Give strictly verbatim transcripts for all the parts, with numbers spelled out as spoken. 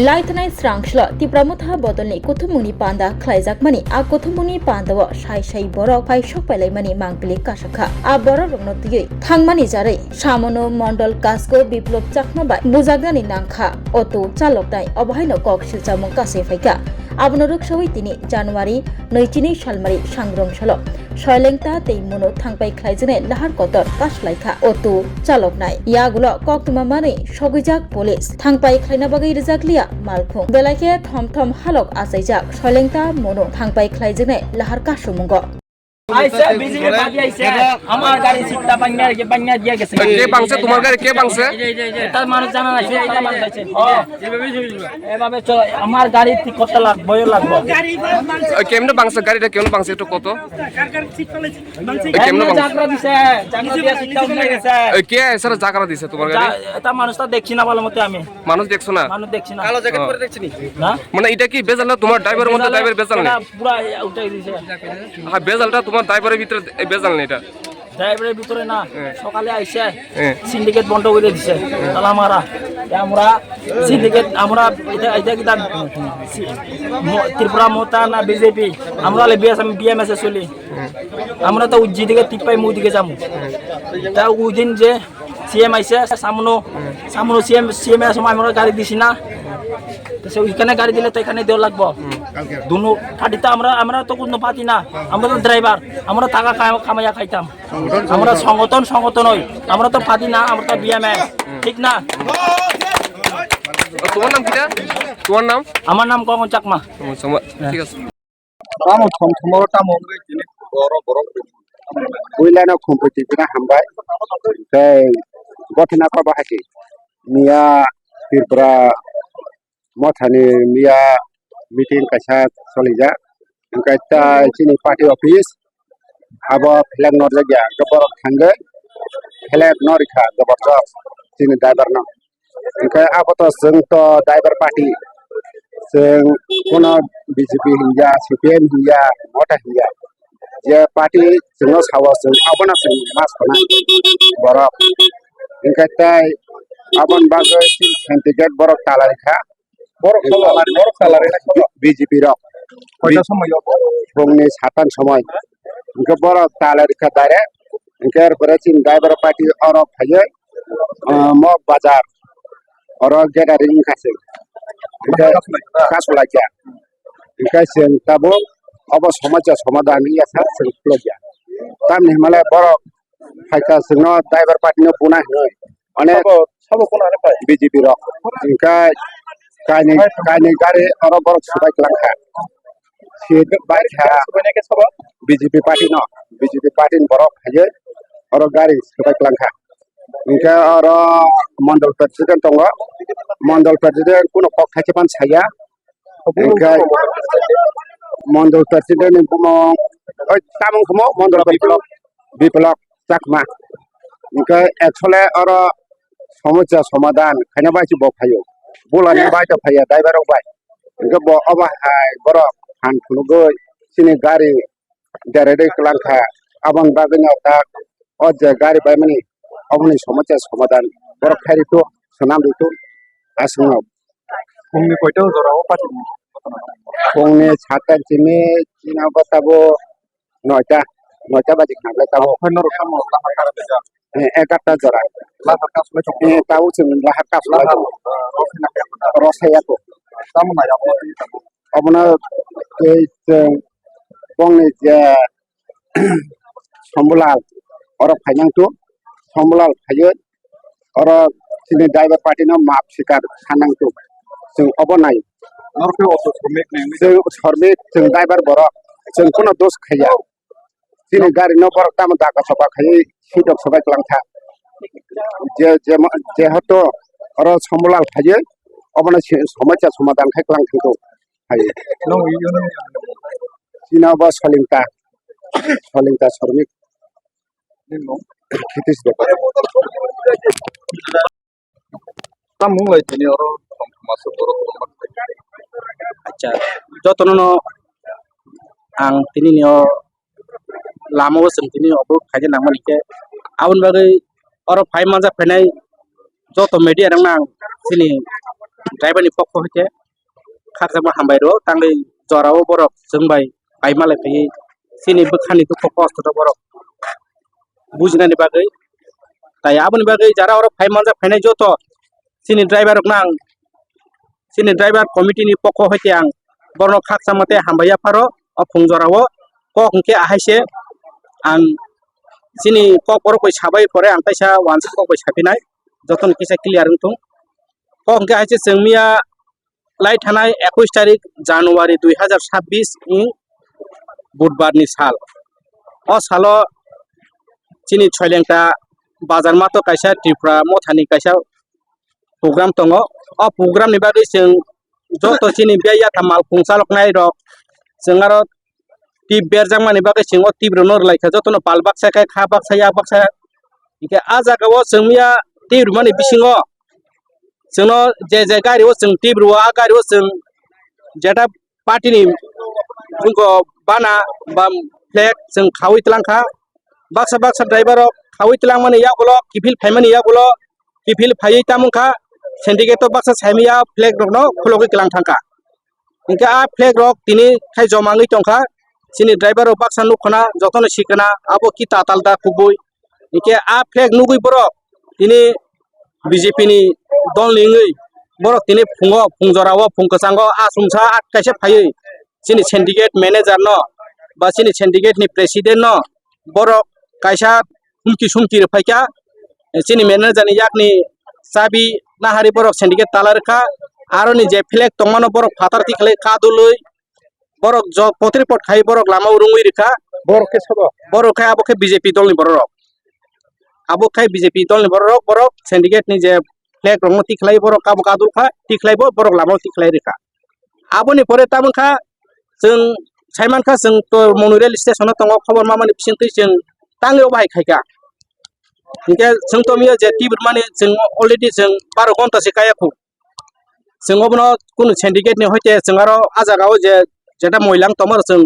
Laithanai srangchlo Tipra Motha bodolni kuthumungni panda khlaijakmani, a kuthumungni pandao sai sai borok phai sok pailaimani mangpili kasakha. A borokrokno twiwi thangmani jarwi Samono Mondol Kasko Biplop Chakma bai bujaknani nangkha auto chaloknai, obo haino kok silchamung kasai phaikha. Abono rwksawi tini January nwi chini salmari sangrong salo Soilengta tei Mono thangpai khlaijaknai lahar kotor kaslaikha auto chaloknai. Yagulo koktwma manwi sogwijak police thangpai khlaina bagwi rwjakliya malkhung. Belai khe thom thom halok achaijak Soilengta Mono thangpai khlaijaknai lahar kasumungo. আইছে, BJP party আইছে। আমার গাড়ি সিটটা ভাঙিয়া, ভাঙিয়া দিয়া গেছে। কে ভাঙছে? তোমার গাড়ি কে ভাঙছে? এটা মানুষ জানা নাই, এটা মানুষ আছে। এভাবে চলে, আমার গাড়ি ঠিক করতে লাগবো, লাগবো। কেমনে ভাঙছে গাড়িটা, কেমনে ভাঙছে একটু কত? কেমনে ভাঙছে? জাগরা দিছে, জাগরা দিয়া সিটটা উঠে গেছে। কে স্যার জাগরা দিছে তোমার গাড়ি? এটা মানুষটা দেখছি না ভালো মতো আমি। মানুষ দেখছো না? মানুষ দেখছি না। কালো জ্যাকেট পরে দেখছি নি? না। মানে এটা কি ভেজাল না? তোমার ড্রাইভারের মধ্যে ড্রাইভার ভেজাল নেই? এটা পুরা উঠাই দিছে। হ্যাঁ, ভেজালটা তোমার ড্রাইভারের ভিতরে, এই ভেজাল নেই এটা। ড্রাইভারের ভিতরে না, হ্যাঁ। সকালে আইসে হ্যাঁ। সিন্ডিকেট বন্ধ করে দিছে। তালা মারা। এ আমরা সিন্ডিকেট, আমরা এটা, এটা কি তার সি-, ম-, ত্রিপুরা মতা না বিজেপি? আমরা হলে বিএস, আমি বিএমএস এ চলি। আমরা তো উজ্জি দিকে টিপ্পাই মুখ দিকে যাবো। তা ওই দিন যে সিএম আইছে, সামনো, সামনো সিএম, সিএম এর সময় আমরা গাড়ি দিছি না। তো সে ওইখানে গাড়ি দিলে তো এখানে দেওয়া লাগবো। দুনো পার্টি তো আমরা, আমরা তো কোনো পার্টি না, আমরা তো ড্রাইভার, আমরা টাকা কাম-, কামাইয়া খাইতাম। আমরা সংগঠন, সংগঠন হই, আমরা তো পার্টি না, আমরা তো বিএমএ, ঠিক না? তোমার নাম কিটা? তোমার নাম? আমার নাম গগন চাকমা। ও, তোমার, ঠিক আছে। Tamo thom thom oro tamo wngwi tini oro borok builano khum pui twi pina hambai. Tei gothinak abo hai khe miya Tripura mothani miya meeting kaisa solijak. Hwnkhe tai chini party office abo flag norjak ya, hwnkhe borok thangwi flag norikha jabardast chini driver no. Hwnkhe abo to chwng to driver party, chwng bono B J P hinya, C P M hinya, mota hinya, je party chwngno sao chwng abono chwng ma sana borok. Hwnkhe tai aboni bagwi chini syndicate borok talai kha. Borok salary, borok salary na kha? B J P rok. Koita somoi o? Phungni satan somoi. Hwnkhe borok talai rikha direct. Hwnkhe er pore chini driver party oro phaiwi, ah, Mok Bazar. Oro gathering wngkha se. Hwnkhe kasulai kha. Hwnkhe chwng tabuk obo somosa somadhan wngya sa chwng khulokya. Tamni hwnmale borok phaikha chwngno driver party no buna hinwi. Onek sabo, sabo kono ani pai? B J P rok. Hwnkhe kainwi, kainwi gari oro borok swbai kwlangkha. Seat bai kha. Swbainai khe sabo? B J P party no. B J P party ni borok phaiwi oro gari swbai kwlangkha. Hwnkhe oro mondol president tongo. Mondol president kuno kok thaisa phano saya. Hwnkhe mondol president ni bumung, oi, tamung khumo mondol president Biplop Chakma. Hwnkhe actually oro somosa somadhan khaina bai se bo phaio. Bolani bai to phaiya, driver rok bai. Hwnkhe bo obo hai borok phan phunugwi chini gari dere de kwlangkha. Aboni bagwi no ta o je gari bai mani oboni somosa somadhan borok khai rito, swnam rito aswkno. Phungni koita o jora o party? Phungni sata simi chini o bata bo noita, noita baji khanglai tamo. Okhai norok tamo lahar kara beja? Eh, egarta jora. Lahar kasulai tong. Eh, tamo chwng lahar kasulai tong. Lahar, eh, rosai na kaya kota? Rosai ya ko. Tamo nai abo tamo. Obono tei chwng bongni je Sombulal, oro phainang tu, Sombulal phaiwi, oro chini driver party no maaf swikar sanang tu, chwng obo nai. Norok khe auto sormik ni wngwi chwng sormik, chwng driver borok, chwng kuno dos khaiya. Chini gari no borok tamo daga soba khaiwi sidok sobai kwlangkha. Je, je, jehetu oro Sombulal phaiwi, obono si-, somosa somadhan khai kwlang thangkhu. Hai. Nung ui nung. Chini bo Solingta. Solingta Sormik. Nung. Khitish Debbarma. Tamung lai tini oro tongthoma se borok. Acha, jotono no ang tini ni o lama o chwng tini obo khaina nangmani khe. Aboni bagwi oro phai manjak phainai joto media rokno ang chini driver ni pokho hwnkhe khakchangma hambai rwo, tangwi jorao borok chwng bai pai malai phaiwi chini bwkhani dukho kosto rok borok bujinani bagwi. Tai aboni bagwi jara oro phai manjak phainai joto chini driver rokno ang, chini driver committee ni pokho hwnkhe ang borokno khakchangma tei hambai yapharo o phung jorao. Kok hwnkhe ahai se ang chini kok borok bai sabai pore ang kaisa uansa kok bai saphinai, jotono kisa clear wngthung. Kok hwnkhe ahai se chwng miya lai thanai ekush tarik January dui hazar sabbish ni Budbar ni sal. O salo chini Soilengta bazar mato kaisa Tripura mothani kaisa program tongo. O program ni bagwi chwng joto chini biyai yatham malkhung chaloknai rok, chwng aro tip berjakmani bagwi chwng o tip rwno rwlaikha, jotono pal baksa khe kha baksa yak baksa. Hinkhe a jagao chwng miya tip rwmani bisingo chwngno je je gari o chwng tip rwo, a gari o chwng jeta party ni jungko bana ba flag chwng khaui twlang kha. Baksa baksa driver rok khaui twlangmani yagulo, kiphil phaimani yagulo, kiphil phaiwi tamung kha, syndicate o baksa saimaya flag rokno khulogwi twlang thang kha. Hinkhe a flag rok tini khai joma wngwi tong kha. Chini driver rok baksa nuk khna, jotono sikna abo ki tatal da kubui. Hinkhe a flag nugwi borok tini B J P ni dol ni wngwi borok tini phungo, phung jorao, phung kwchango achomsa at kaisa phaiwi chini syndicate manager no ba chini syndicate ni president no borok kaisa humki sumki rwphaikha. Chini manager ni yakni chabi nahari borok syndicate tala rwkha. Aroni je flag tongmano borok phatar tikhlai kadulwi borok jok potri pot khai borok lama o rwngwi rwkha. Borok khe sobo? Borok khe abo khe B J P dol ni borok rok. Abo khe B J P dol ni borok rok, borok syndicate ni je flag rok no tikhlai borok abo kadul kha, tikhlai bo borok lama o tikhlai rwkha. Aboni pore tabuk kha chwng saiman kha chwng to Monu rail station o tongo, khobor mamani bisingtwi chwng tangwi o bahai khai kha. Hinkhe chwng to miya je tibur mani chwng already chwng baro gonta se kaya khu. Chwng obono kunu syndicate ni hoite chwng aro a jaga o je jeta moilang tongma rok chwng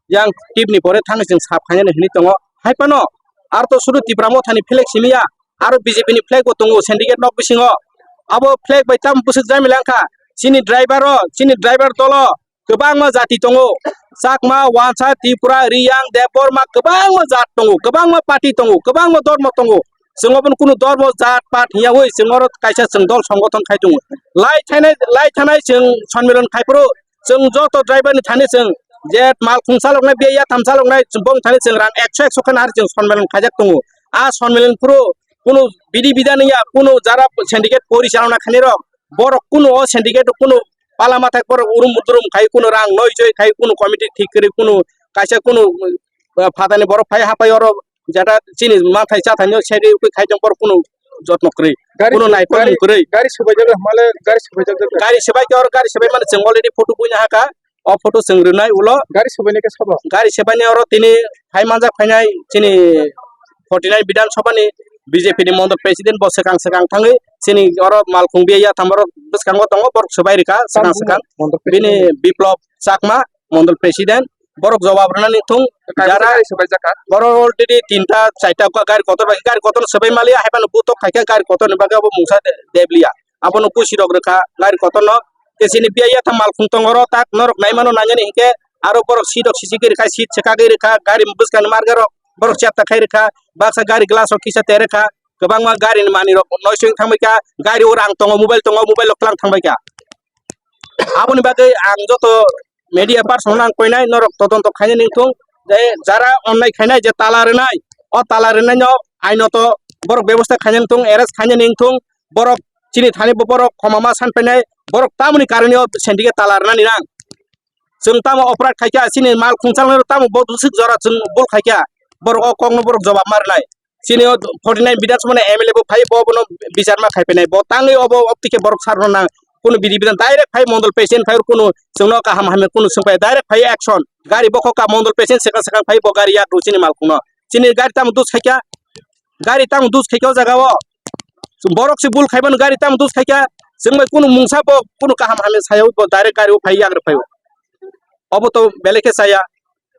yang tip ni pore thangwi chwng sap khainani hinwi tongo. Hai phano aro to sudu Tipra Motha ni flag simi ya, aro B J P ni flag bo tongo syndicate nok bisingo. Abo flag bai tamo bwswk jamila wngkha? Chini driver o, chini driver dolo kwbangma jati tongo. Chakma, Wansa, Tripura, Riyang, Debbarma, kwbangma jat tongo, kwbangma party tongo, kwbangma dormo tongo. Chwng obono kunu dormo, jat, pat hiyawi chwng oro kaisa chwng dol songothon khai tongo. Lai thanai, lai thanai chwng sonmilan khai phuru chwng joto driver ni thani chwng je mal khung chaloknai, biya yatham chaloknai, bong thani chwng rang ekso ekso khe nahar chwng sonmilan khaijak tongo. A sonmilan phuru kunu bidi bida nangya, kunu jara syndicate pori chalokna khainai rok, borok kunu o syndicate kunu pala mathai borok urum budurum khai, kunu rang noi choi khai, kunu committee thik kwrwi, kunu kaisa kunu, uh, phatani borok phai hapai oro jeta chini manthai chathaino seri ui khai tong borok kunu jotno kwrwi, gari kunu su-, naikolmung gari, kwrwi. Gari subai jaga hwnmale gari subai jaga. Gari subai khe oro gari subai mani chwng already photo buina haka. O photo chwng rwnai ulo. Gari subaini khe sobo? Gari subaini oro tini phai manjak phainai chini forty nine Bidhan Sabha ni B J P ni mondol president bo swkang swkang thangwi chini oro malkhung biya yatham oro bwskango tongo, borok swbai rwkha swkang swkang. Mondol president. Bini Biplab Chakma, mondol president, borok jawab rwnani thung. Kaisa jara gari swbai jakha? Borok already tinta charta gari kotor bai, gari kotor swbai maliya, hai phano butok khaikha gari kotor ni bagwi abo mungsa de-, debliya. Abono pusi rok rwkha gari kotorno. Tei chini biya yatham malkhung tongo oro tak norok naimano nainani hinkhe aro borok seat rok sisi gwi rwkha, seat swkagwi rwkha, gari bwskangni marga rok borok chepta khai rwkha, baksa gari glass rok kisa ter rwkha, kwbangma gari ni manwi rok nosto wng thangbaikha, gari o rang tongo, mobile tongo, mobile rok twlang thangbaikha. Aboni bagwi ang joto media person no ang koinai norok todonto khainani wngthung, je jara onnai khainai je tala rwnai, o tala rwnai no ainoto borok bebosta khainani wngthung, arrest khainani wngthung, borok chini thani bo borok khoma ma san painai, borok tamoni karoni o syndicate tala rwnani nang. Chwng tamo operate khaikha, chini mal khungchalnai rok tamo bo bwswk jora chwng bul khaikha, borok o kokno borok jobab ma rwnai. Chini o forty nine Bidhan Sabha ni M L A bo phai bo bono bichar ma khai painai, bo tangwi obo optike borok sarno nang, kunu bidi bidan direct phai mondol president phai kunu chwngno kaham hamya kunu swngpai direct phai action, gari bokhok ka mondol president swkang swkang phai bo gari yak rw chini mal khungno, chini gari tamo dus khaikha, gari tamo dus khaikha o jaga o. Borok se bul khaimano gari tamo dus khaikha, chwng bai kunu mungsa bo kunu kaham hamya sayawi bo direct gari o phai yagra phaio. Obo to belai khe chaya.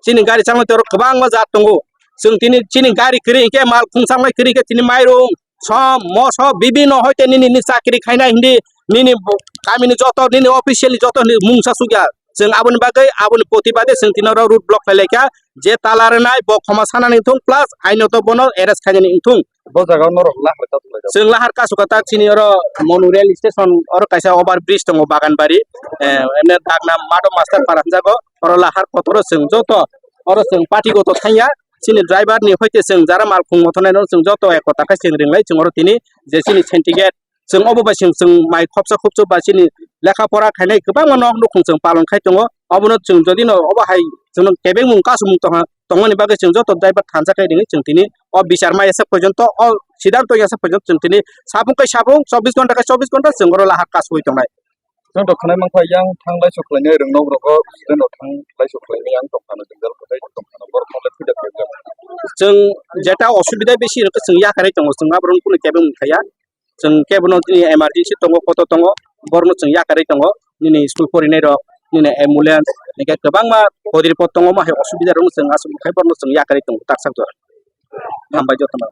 Chini gari changma tei oro kwbangma jat tongo. Chwng tini chini gari kwrwi hinkhe, mal khungsanglai kwrwi hinkhe, chini mairum, som, moso, bibino hoite nini, nini chakri khainai hindi, nini bo-, kamini joto, nini official ni joto hindi mungsa sukya. Chwng aboni bagwi, aboni protibade chwng tini oro road block khlai laikha, je tala rwnai bo khoma sanani wngthung, plus aino to bono arrest khainani wngthung. Bo jaga o norok lahar ta tonglaijak. Chwng lahar kasu katak chini oro Monu rail station oro kaisa over bridge tongo Baganbari, eh, emne Dagna Madho Master Para hwnjago, oro lahar kotoro chwng joto oro chwng party goto thangya, chini driver ni hoite chwng jara mal khung mothonai no chwng joto ekota khe chwng ringlai chwng oro tini je chini syndicate chwng obo bai chwng, chwng mai khopsa khopsa ba chini lekha pora khainai kwbangma nok nukhung chwng palon khai tongo, obono chwng jodi no obo hai chwngno kebengmung kasumung tongha, tongmani bagwi chwng joto driver thansa khe ringwi chwng tini o bichar ma yasa porjonto o siddhanto yasa porjonto chwng tini sapung kai sapung chobbish ghonta kai chobbish ghonta chwng oro lahar kasui tongnai. Chwng to khwnai mankha yang thanglai sokhlainai rwngnok rogo student rok thanglai sokhlainai yang tongphano jwngjal kwtai tongphano borok no le puja khaijak. Chwng jeta osubida bisi rwkhe chwng yakarwi tongo, chwng aborok kunu kebengmung khaiya. Chwng kebono tini emergency tongo, koto tongo, borokno chwng yakarwi tongo. Nini school porinai rok, nini ambulance, hinkhe kwbangma hodir pot tongo, ma hai osubida rokno chwng aswk khai borokno chwng yakarwi tongo, taksa jora. Hambai jotono.